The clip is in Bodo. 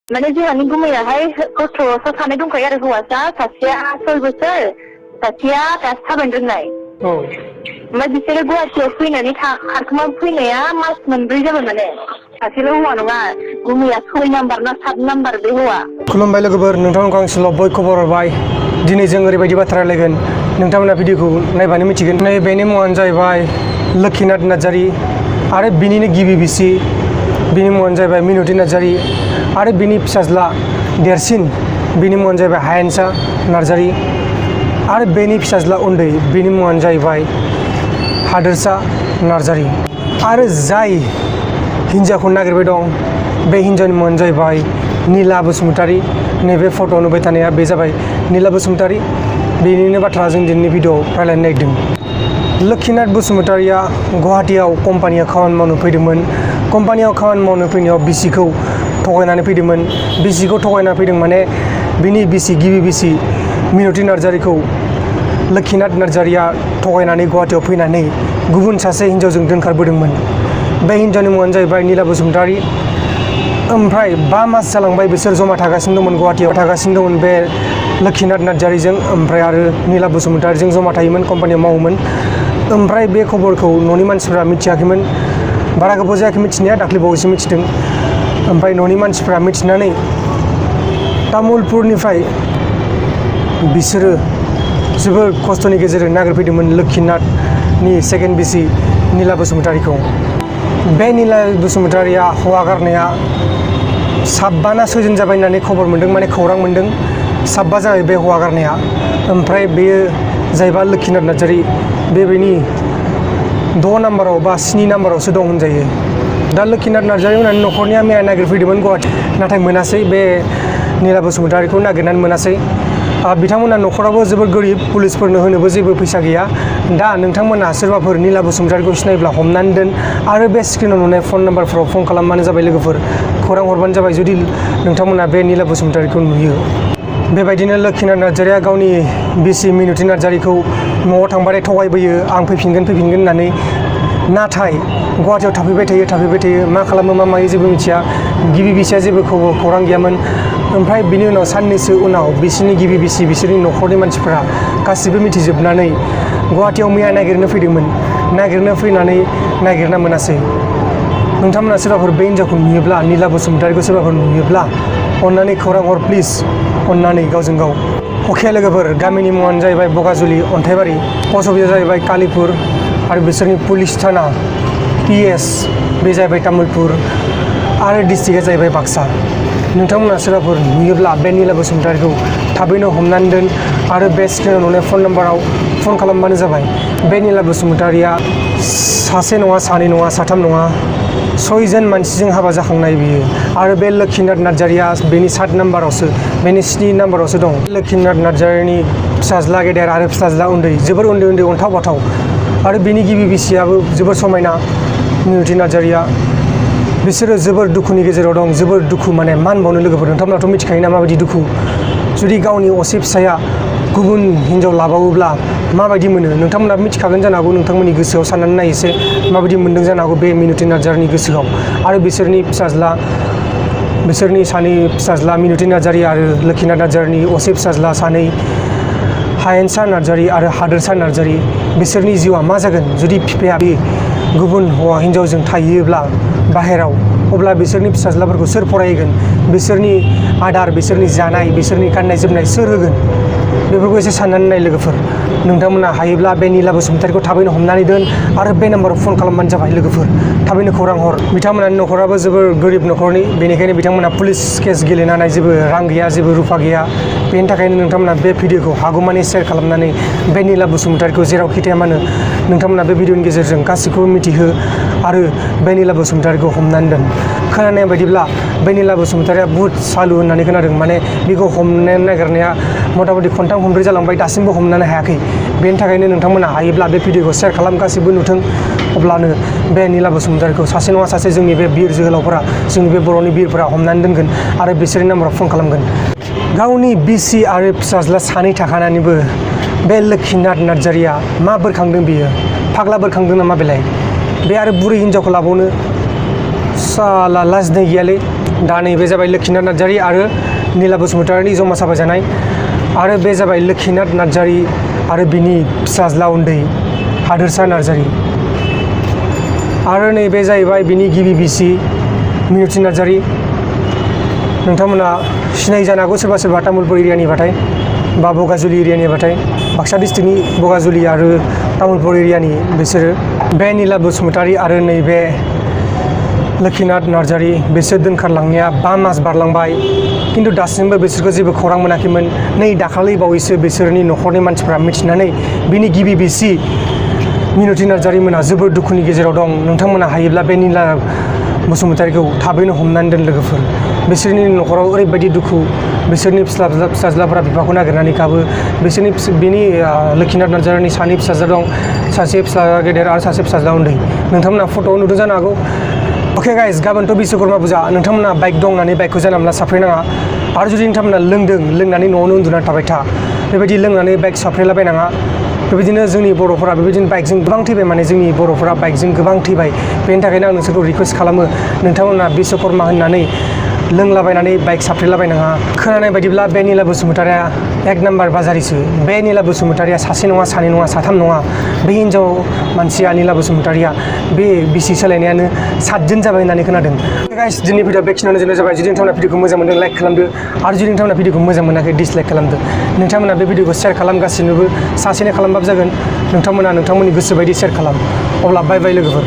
माने जोंहानि गुमैयाहाय गथ' सानै दंखायो आरो हौवासा सासेया 6 बोसोर सासेया दासो थाबायनो रोंनाय। ओमफ्राय बिसोरो गुवाहाटियाव फैनानै खारखोमा फैनाया मास मोनब्रै जाबाय माने। सासेल' हौवा नङा गुमैया 6 नाम्बार ना 7 नाम्बार बे हौवा। खुलुमबाय लोगोफोर, नोंथांमोनखौ आं सोलाव बय खबर हरबाय। दिनै जों ओरैबायदि बाथ्रा रायलायगोन, नोंथांमोना भिडिअखौ नायबानो मिथिगोन। बेनि मुङानो जाहैबाय लोक्षिनाथ नार्जारी आरो बिनिनो गिबि बिसि, बिनि मुङानो जाहैबाय मिनुति नार्जारी आरो बिनि फिसाज्ला देरसिन, बिनि मुङानो जाहैबाय हायेनसा नार्जारी आरो बेनि फिसाज्ला उन्दै, बिनि मुङानो जाहैबाय हादोरसा नार्जारी। आरो जाय हिन्जावखौ नागिरबाय दं बे हिन्जावनि मुङानो जाहैबाय नीला बसुमतारी। नैबे फट'आव नुबाय थानाया बे जाबाय नीला बसुमतारी। बेनिनो बाथ्रा जों दिनैनि भिडिअ'आव रायलायनो नागिरदों। लोक्षिनाथ बसुमतारीया गुवाहाटियाव कम्पानियाव खामानि मावनो फैदोंमोन। कम्पानियाव खामानि मावनो फैनायाव बिसिखौ थगायनानै फैदोंमोन। बिसिखौ थगायना फैदों माने बिनि बिसि, गिबि बिसि मिनुति नार्जारीखौ लोक्षिनाथ नार्जारीया थगायनानै गुवाहाटियाव फैनानै गुबुन सासे हिन्जावजों दोनखारबोदोंमोन। बे हिन्जावनि मुङानो जाहैबाय नीला बसुमतारी। ओमफ्राय 5 मास जालांबाय बिसोर जमा थागासिनो दंमोन, गुवाहाटियाव थागासिनो दंमोन बे लोक्षिनाथ नार्जारीजों। ओमफ्राय आरो नीला बसुमतारीजों जमा थायोमोन, कम्पानियाव मावोमोन। ओमफ्राय बे खबरखौ न'नि मानसिफ्रा मिथियाखैमोन। बारा गोबाव जायाखै मिथिनाया, दाख्लैबावैसो मिथिदों। ओमफ्राय न'नि मानसिफ्रा मिथिनानै तामुलपुरनिफ्राय बिसोरो जोबोर खस्थ'नि गेजेरजों नागिरफैदोंमोन लोक्षिनाथनि सेकेन्ड बिसि नीला बसुमतारीखौ। बे नीला बसुमतारीया हौवा गारनाया 7 ना 6 जाबाय होननानै खबर मोन्दों, माने खौरां मोन्दों। 7 जाबाय बे हौवा गारनाया। ओमफ्राय बेयो जाहैबाय लोक्षिनाथ नार्जारी, बेनि 6 नाम्बाराव बा 7 नाम्बारावसो दं होनजायो। दा लोक्षिनाथ नार्जारी होननानै न'खरनिया मैया नागिरफैदोंमोन गुवाहाटि, नाथाय मोनासै। बे नीला बसुमतारीखौ नागिरनानै मोनासै। बिथांमोना न'खराबो जोबोर गोरिब, पुलिसफोरनो होनोबो जेबो फैसा गैया। दा नोंथांमोना सोरबाफोर नीला बसुमतारीखौ सिनायब्ला हमनानै दोन आरो बे स्क्रिनाव नुनाय फन नाम्बारफोराव फन खालामबानो जाबाय लोगोफोर, खौरां हरबानो जाबाय जुदि नोंथांमोना बे नीला बसुमतारीखौ नुयो। बेबायदिनो लोक्षिनाथ नार्जारीया गावनि बिसि मिनुति नार्जारीखौ न'आव थांबाथाय थगायबोयो, आं फैफिनगोन होननानै। नाथाय गुवाहाटियाव थाफैबाय थायो, मा खालामो मा मायो जेबो मिथिया। गिबि बिसिया जेबो खौरां गैयामोन। ओमफ्राय बिनि उनाव साननैसो उनाव बिसोरनि गिबि बिसि, बिसोरनि न'खरनि मानसिफ्रा गासिबो मिथिजोबनानै गुवाहाटियाव मैया नागिरनो फैदोंमोन। नागिरनो फैनानै नागिरना मोनासै। नोंथांमोना सोरबाफोर बे हिन्जावखौ नुयोब्ला, नीला बसुमतारीखौ सोरबाफोर नुयोब्ला अननानै खौरां हर प्लिज, अननानै गावजों गाव। अके लोगोफोर, गामिनि मुङानो जाहैबाय बगाजुलि अन्थाइबारि, पस्ट अफिसा जाहैबाय कालीपुर आरो बिसोरनि पुलिस थाना PS बे जाहैबाय तामुलपुर आरो डिस्ट्रिक्टआ जाहैबाय बाक्सा। नोंथांमोना सोरबाफोर नुयोब्ला बे नीला बसुमतारीखौ थाबैनो हमनानै दोन आरो बे स्क्रिनाव नुनाय फन नाम्बाराव फन खालामबानो जाबाय। बे नीला बसुमतारीया सासे नङा, सानै नङा, साथाम नङा, 6 जन मानसिजों हाबा जाखांनाय बियो। आरो बे लोक्षिनाथ नार्जारीया बेनि 7 नाम्बारावसो, बेनि 7 नाम्बारावसो दं। लोक्षिनाथ नार्जारीनि फिसाज्ला गेदेर आरो फिसाज्ला उन्दै, जोबोर उन्दै अन्थाव बाथाव। आरो बिनि गिबि बिसियाबो जोबोर समायना, मिनुति नार्जारीया। बिसोरो जोबोर दुखुनि गेजेराव दं, जोबोर दुखु, माने मा होनबावनो लोगोफोर, नोंथांमोनाथ' मिथिखायोना माबायदि दुखु। जुदि गावनि असे फिसाया गुबुन हिन्जाव लाबावोब्ला माबायदि मोनो, नोंथांमोनाबो मिथिखागोन जानो हागौ। नोंथांमोननि गोसोआव साननानै नायनोसै माबायदि मोन्दों जानो हागौ बे मिनुति नार्जारीनि गोसोआव। आरो बिसोरनि सानै फिसाज्ला मिनुति नार्जारी आरो लोक्षिनाथ नार्जारीनि असे फिसाज्ला सानै, हायेनसा नार्जारी आरो हादोरसा नार्जारी। बिसोरनि जिउआ मा जागोन जुदि बिफाया बे गुबुन हौवा हिन्जावजों थाहैयोब्ला बाहेराव, अब्ला बिसोरनि फिसाज्लाफोरखौ सोर फरायहोगोन? बिसोरनि आदार, बिसोरनि जानाय, बिसोरनि गाननाय जोमनाय सोर होगोन? बेफोरखौ एसे साननानै नाय लोगोफोर। नोंथांमोना हायोब्ला बे नीला बसुमतारीखौ थाबैनो हमनानै दोन आरो बे नाम्बाराव फन खालामबानो जाबाय लोगोफोर, थाबैनो खौरां हर। बिथांमोननि न'खराबो जोबोर गोरिब न'खरनि, बेनिखायनो बिथांमोना पुलिस केस गेलेनानै जेबो रां गैया, जेबो रुफा गैया। बेनि थाखायनो नोंथांमोना बे भिडिअखौ हागौमानि शेयार खालामनानै बे नीला बसुमतारीखौ जेरावखि थाया मानो नोंथांमोना बे भिडिअनि गेजेरजों गासैखौबो मिथिहो आरो बे नीला बसुमतारीखौ हमनानै दोन। खोनानाय बायदिब्ला बे नीला बसुमतारीया बुहुत सालु होननानै खोनादों, माने बेखौ हमनो नागिरनाया मथा मथि खनथाम खनब्रै जालांबाय, दासिमबो हमनो हायाखै। बेनि थाखायनो नोंथांमोना हायोब्ला बे भिडिअखौ शेयार खालाम, गासैबो नुथों। अब्लानो बे नीला बसुमतारीखौ सासे नङा सासे जोंनि बे बिर जोहोलावफोरा, जोंनि बे बर'नि बिरफोरा हमनानै दोनगोन आरो बिसोरनि नाम्बाराव फन खालामगोन। गावनि बिसि आरो फिसाज्ला सानै थाखानानैबो बे लोक्षिनाथ नार्जारीया मा बोरखांदों बियो? फाग्ला बोरखांदों नामा बेलाय? बे आरो बुरै हिन्जावखौ लाबावनो साला लाजिनाय गैयालै। दा नैबे जाबाय लोक्षिनाथ नार्जारी आरो निला बसुमतारीनि जमा साफायजानाय आरो बे जाबाय लोक्षिनाथ नार्जारी आरो बिनि फिसाज्ला उन्दै हादोरसा नार्जारी आरो नैबे जाहैबाय बिनि गिबि बिसि मिनुथि नार्जारी नोंथांमोना सिनाय जानो हागौ सोरबा सोरबा तामुलपुर एरियानिबाथाय बा बगाजुलि एरियानिबाथाय बाक्सा डिस्ट्रिक्टनि बगाजुलि आरो तामुलपुर एरियानि बिसोरो बे निला बसुमतारी आरो नैबे लोक्षिनाथ नार्जारी बिसोर दोनखारलांनाया 5 मास बारलांबाय किन्तु दासिमबो बिसोरखौ जेबो खौरां मोनाखैमोन नै दाखालि बावैसो बिसोरनि न'खरनि मानसिफ्रा मिथिनानै बिनि गिबि बिसि मिनुथि नार्जारी मोना जोबोद दुखुनि गेजेराव दं नोंथांमोना हायोब्ला बे निला बसुमतारीखौ थाबैनो हमनानै दोन लोगोफोर बिसोरनि न'खराव ओरैबायदि दुखु बिसोरनि फिसाज्लाफोरा बिफाखौ नागिरनानै गाबो बिनि लोक्षिनाथ नार्जारीनि 2 फिसाज्ला दं सासे फिसाज्ला गेदेर आरो सासे फिसाज्ला उन्दै नोंथांमोना फट'आव नुदों जानो हागौ अके गाइस गाबोनथ' बिश्वकर्मा फुजा नोंथांमोना बाइक दं होननानै बाइकखौ जानला मोनला साफ्रेनाङा आरो जुदि नोंथांमोना लोंनानै न'आवनो उन्दुनानै थाबाय था बेबायदि लोंनानै बाइक साफ्रेलाबायनाङा बेबायदिनो जोंनि बर'फोरा बेबायदिनो बाइकजों गोबां थैबाय माने जोंनि बर'फोरा बाइकजों गोबां थैबाय बेनि थाखायनो आं नोंसोरखौ रिकुवेस्ट खालामो नोंथांमोना बिश्वकर्मा होननानै लोंलाबायनानै बाइक साफ्रेलाबायनाङा खोनानाय बायदिब्ला बे निला बसुमतारीया 1 नाम्बार बाजारिसो बे निला बसुमतारीया सासे नङा सानै नङा साथाम नङा बे हिन्जाव मानसिया निला बसुमतारीया बे बिसि सोलायनायानो 7 दिन जाबाय होननानै खोनादों गाइस दिनै भिडिअ बेखिनियावनो जोबनाय जाबाय जुदि नोंथांमोना भिडिअखौ मोजां मोनदों लाइक खालामदो आरो जुदि नोंथांमोना भिडिअखौ मोजां मोनाखै डिसलाइक खालामदो नोंथांमोना बे भिडिअखौ शेयार खालामगासिनोबो सासेनो खालामबाबो जागोन नोंथांमोना नोंथांमोननि गोसो बायदि शेयार खालाम अब्ला बाय बाय लोगोफोर